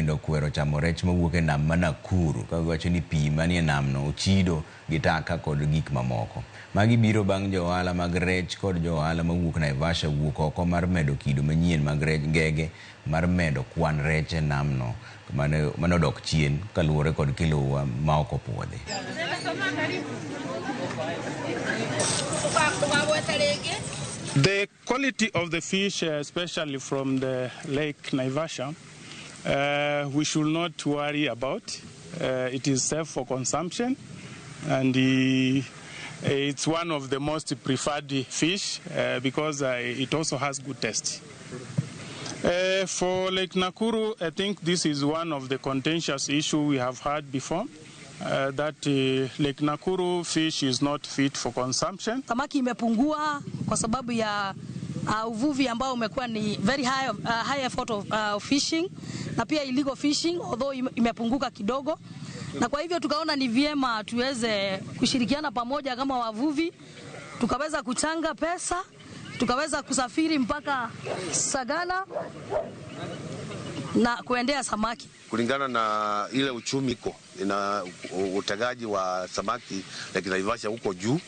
bende okwero chamo rech mawuok e nam ma Nakuru ka giwacho ni pi manie namno ochido gi taka kod gik mamoko. Magi biro bang' jo ohala mag rech kod jo ohala mawuok Naivasha wuok oko mar medo kido manyien mag rech ngege mar medo kwan rech e namno mane odok chien kaluwore kod kiluwa ma ok opuodhi. The quality of the fish, especially from the Lake Naivasha, we should not worry about. It is safe for consumption, and it's one of the most preferred fish because it also has good taste. For Lake Nakuru, I think this is one of the contentious issues we have had before. That Lake Nakuru fish is not fit for consumption. Samaki imepungua kwa sababu ya uvuvi ambao umekuwa ni very high effort of fishing na pia illegal fishing, although imepunguka kidogo, na kwa hivyo tukaona ni vyema tuweze kushirikiana pamoja kama wavuvi, tukaweza kuchanga pesa, tukaweza kusafiri mpaka Sagana na kuendea samaki. Kulingana na ile uchumi iko ina utegaji wa samaki Lake Naivasha huko juu.